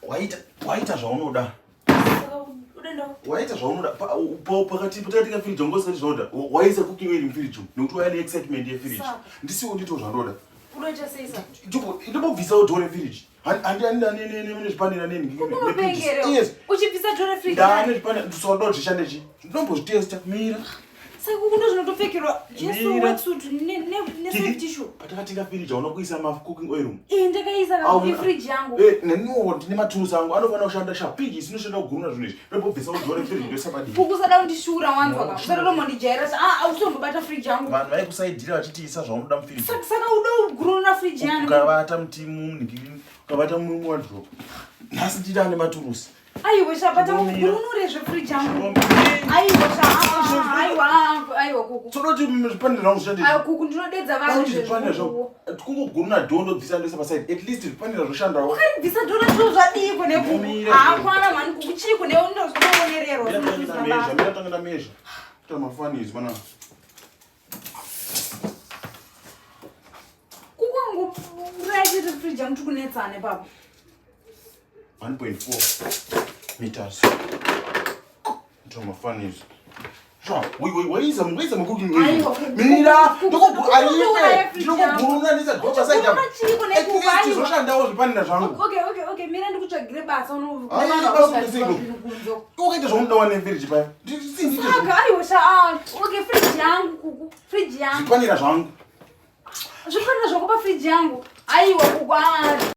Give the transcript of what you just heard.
Waita waita zvaunoda. Waita zvaunoda pakati patatika fridge wangu usati zvaunoda. Waisa cooking oil mufridge nekuti waya ne excitement ye fridge. Ndisiwo ndito zvandoda. Unoita sei sa? Ndipo ndibobvisawo door refridge. Handi handi handi ne ne zvipanera neni. Yes. Uchibvisa door refridge. Ndane zvipanera ndisoda kuti zvishande chi. Ndinombozvitesta mira. Saka kuno zvinotopfekerwa Jesu wetsuit ne ne ne safe tissue. Patakatenga fridge hauna kuisa ma cooking oil. Eh ndakaisa ka ku fridge yangu. Eh neniwo ndine matools angu anofanira kushanda sha pig isinoshanda kuguruna zvinhu izvi. Ndombobvisa udhore fridge ndoisa padii. Kukusada kundishura wanzwa ka. Usada kutombondijaira sa ah usombobata fridge yangu. Vanhu vaikusaidhira vachiti isa zvaunoda mufridge. Saka saka uda kugurunura fridge yangu. Ukavata mutimu munhikiri ukavata mu wardrobe. Nhasi ndida nematurusi. Aiwa sha bata ugurunure zvefridge yangu. Aiwa sha ah, aiwa ah, aiwa kuku. Todoti zvipanera zvangu zvishande. Aiwa kuku ndinodedza vanhu Kuti zvipanera zvangu kungoguruna dhoo ndobvisa ndoisa paside at least zvipanera zvoshandawo. Ukaribvisa dhoo racho zvadii kune kuku? Mira. Hapana mhani kuku chii kune ndozvinowonererwa. Mira tanga ndamezha, mira tanga ndamezha. Kuita mafanizi mana. Kuku wangu uraya chete fridge yangu tikunetsana ipapo. 1.4 meters. Kuita mafanizi. Sha, wai wai waiza waiza makuki Aiwa, Mira, kuku- ndokuguru kuku- aiwe. uraya fridge yangu. Ndinokuguruna ndisa dhoo paside. Kuku chii kune At kuku least aiwa. zvoshandawo zvipanera zvangu. Okay, mira ndikutsvagire basa uno. Ai, vanhu basa vanogadzirwa unoziva. zvinhu kunze. Ukaita zvaunoda wane fridge paya. Saka aiwa sha ah, okay fridge yangu kuku fridge yangu. Zvipanera zvangu. Zvipanera zvako pa fridge yangu. Aiwa kuku ah.